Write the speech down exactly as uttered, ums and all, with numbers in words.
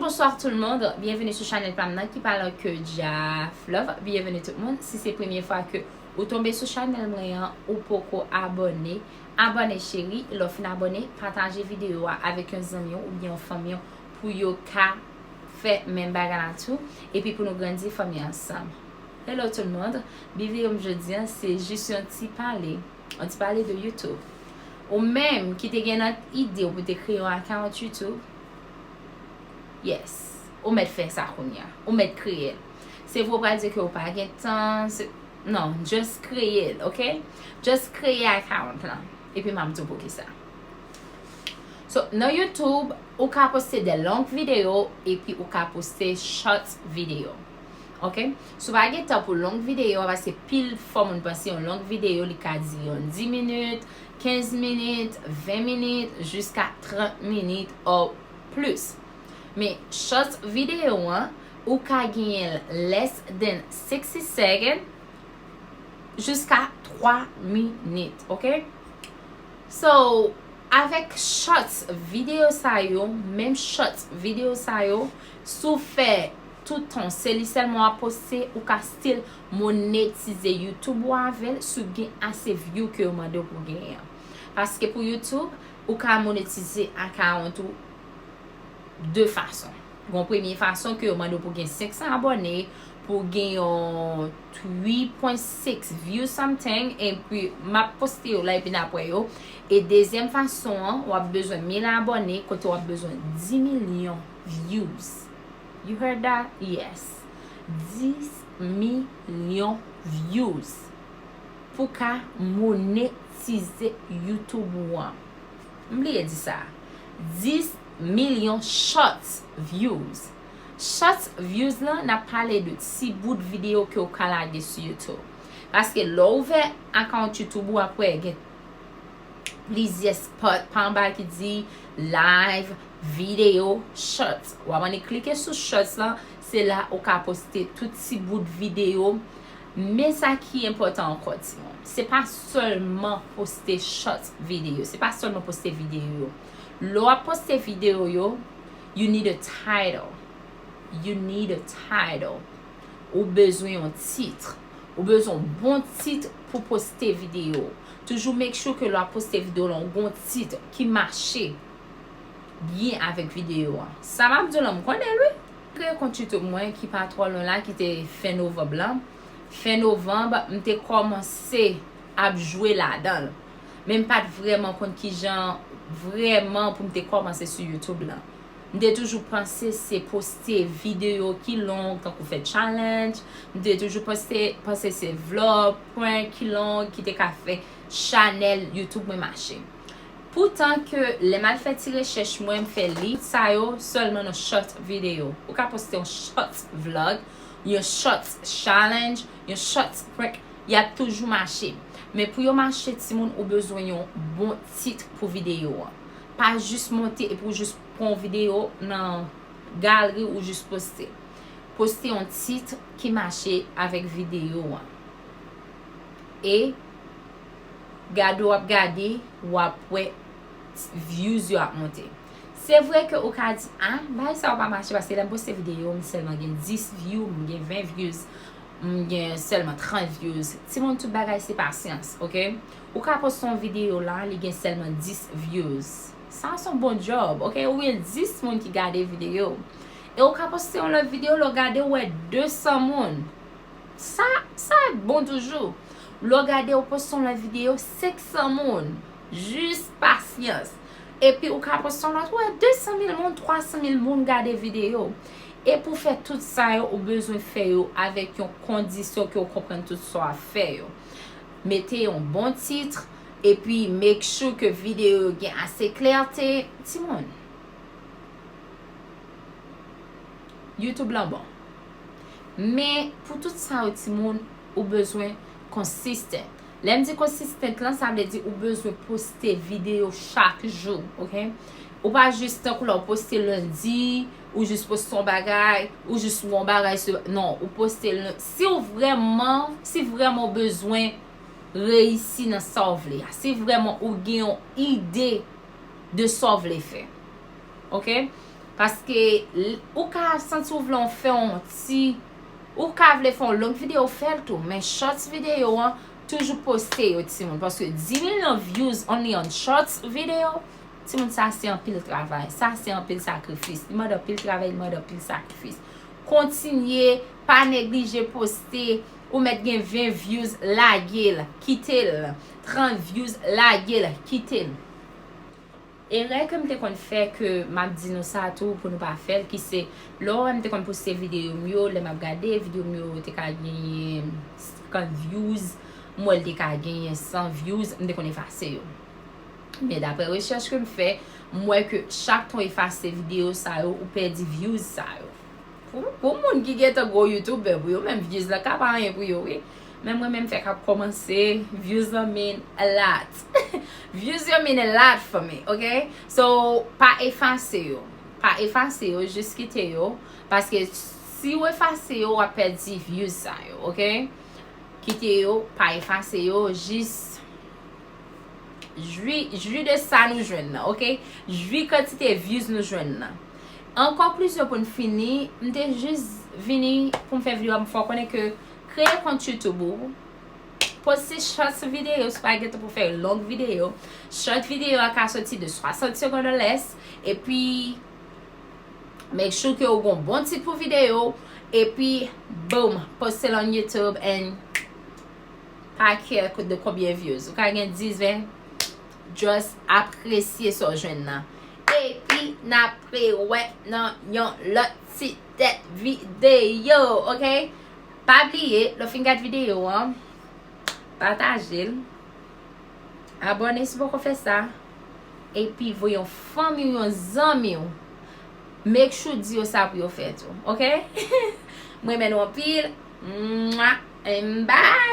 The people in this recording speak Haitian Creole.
Bonsoir tout le monde, bienvenue sur chanèl pa m nan ki pa lòt ke Jaf Love. Bienvenue tout le monde. Si se premye fwa ke ou tonbe sou chanèl mwen an, ou poko abòne, abòne cheri. Lè w fin abòne, pataje videyo a avèk yon zanmi w oubyen yon fanmi w pou yo ka fè menm bagay la tou. Epi pou nou grandi fanmi ansanm. Hello tout le monde, videyo m jodi an se jis yon ti pale, yon ti pale de YouTube. Ou menm ki te gen nan ide w pou te kreye yon account YouTube, yes, ou mèt fè sa kounye a. Ou mèt kreye l. Se vre w pral di ke w pa gen tan, se, non, just kreye l, ok? Just kreye account lan. Epi m ap di w poukisa. So, nan YouTube, ou ka poste de long videyo epi ou ka poste short videyo. Ok? Si w pa gen tan pou long videyo, paske pil fwa moun panse yon long videyo, li ka dire yon dis minit, kenz minit, ven minit, jiska trant minit or plis. Men short videyo an, ou ka genyen l less than sixty second jiska twa minit, ok? So, avèk short videyo sa yo, menm short videyo sa yo, si w fè toutan se li sèlman w ap poste, ou ka still monetize YouTube ou avè l si w gen ase view ke yo mande w pou w genyen an. Paske pou YouTube, ou ka monetize account ou de fason. Gon premye fason ke yo mande w pou gen senk san abòne, pou gen yon three point six view something, epi m ap poste yo la epi n ap wè yo. E dezyèm fason an, w ap bezwen mil abòne, kote w ap bezwen dis milyon views. You heard that? Yes. Dis milyon views pou ka monetize YouTube ou an. M bliye di sa. Dis milyon short views. Short views lan, n ap pale de ti bout videyo ke w ka lage sou YouTube. Paske lè w ouvè account YouTube ou, w ap wè gen plizyè spot pa anba ki di live, videyo, shorts. W ap annik klike sou shorts lan, se la ou ka poste tout ti bout videyo. Men sa ki enpòtan ankò, timoun, se pa sèlman poste short videyo, se pa sèlman poste videyo yo. Lè w ap poste videyo yo, you need a title. You need a title. Ou bezwen yon tit. Ou bezwen yon bon tit pou poste videyo. Toujou make sure ke lè w ap poste videyo la, ou gen yon tit ki mache byen avèk videyo an. Sa m ap di w la, m konnen l, wi. Kreye kont YouTube mwen ki pa twò lwen la, ki te fen novanm lan. Fen novanm, m te kòmanse ap jwe ladan l. Men m pa t vrèman konn kijan vrèman pou m te kòmanse sou YouTube lan. M te toujou panse se poste videyo ki long, tankou fè challenge. M te toujou panse, panse se vlog, prank ki long ki te ka fè chanèl YouTube mwen mache. Poutan ke lè m al fè ti rechèch mwen, m fè li, sa yo sèlman nan short videyo. Ou ka poste yon short vlog, yon short challenge, yon short prank, y ap toujou mache. Men pou yo mache, timoun, ou bezwen yon bon tit pou videyo an. Pa jis monte epi w jis pran yon videyo nan galri ou jis poste. Poste yon tit ki mache avèk videyo an. E gade w ap gade, w ap wè views yo ap monte. Se vre ke ou ka di, "Ah, bagay sa yo pa mache paske lè m poste videyo, m sèlman gen dis view, m gen ven views, m gen sèlman trant views." Timoun, tout bagay se pasyans, ok? Ou ka poste yon videyo la, li gen sèlman dis views. Sa se yon bon job, ok? Ou gen dis moun ki gade videyo. E ou ka poste yon lòt videyo, lè w gade, ou wè de san moun. Sa, sa bon toujou. Lè w gade, ou poste yon lòt videyo, senk san moun. Jis pasyans. Epi ou ka poste yon lòt, ou wè de san mil moun, twa san mil moun gade videyo. E pou fè tout sa yo, ou bezwen fè yo avèk yon kondisyon ke w konprann tout sa w ap fè yo. Mete yon bon tit, epi make sure ke videyo yo gen ase klète. Timoun, YouTube lan bon. Men pou tout sa yo, timoun, ou bezwen consistent. Lè m di consistent lan, sa vle di ou bezwen poste videyo chak jou, ok? Ou pa jis tankou lè w poste lendi, ou jis poste yon bagay, ou jis yon bagay se, non, ou poste len-, si w vrèman, si vrèman w bezwen reyisi nan sa w vle a, si vrèman ou gen yon ide de sa w vle fè. Ok? Paske l- ou ka santi w vle w fè yon ti, ou ka vle fè yon long videyo, fè l tou. Men shorts videyo an, toujou poste yo, timoun. Paske dis mil nan views only on shorts videyo, timoun, sa se anpil travay. Sa se anpil sakrifis. Li mande anpil travay, li mande anpil sakrifis. Kontinye, pa neglije poste. Ou mèt gen ven views, lage l, kite l. Trant views, lage l, kite l. Erè ke m te konn fè, ke m ap di nou sa tou pou nou pa fè l, ki se, lè w wè m te konn poste videyo m yo, lè m ap gade videyo m yo, te ka genyen senkant views, m wè l te ka genyen san views, m te konn efase yo. Men daprè rechèch ke m fè, m wè ke chak tan w efase videyo sa yo, ou pèdi views sa yo. Pou, pou moun ki gentan gwo youtubè, pou yo menm views la ka pa anyen pou yo, wi. Men mwen menm fèk ap kòmanse, views lan mean a lot. Views yo mean a lot for me, ok? So, pa efase yo. Pa efase yo, jis kite yo. Paske si w efase yo, w ap pèdi views sa yo, ok? Kite yo, pa efase yo, jis jwi, jwi de sa nou jwenn nan, ok? Jwi kantite views nou jwenn nan. An konklizyon, pou n fini, m te jis vini pou m fè videyo a, m fè w konnen ke kreye kont YouTube ou, poste short videyo, si w pa gen tan pou fè long videyo. Short videyo a ka soti de swasant segonn or less, epi make sure ke w gon bon tit pou videyo, epi boom, poste l on YouTube and pa care de konbyen views. Ou ka gen dis, ven, just apresye sa w jwenn nan. Epi n ap rewè nan yon lòt ti tèt videyo, ok? Pa bliye, lè w fin gad videyo an, pataje l, abòne si w poko fè sa, epi voye yon fanmi w, yon zanmi w. Make sure di yo sa pou yo fè tou, ok? M renmen nou anpil. Mwah, and bye!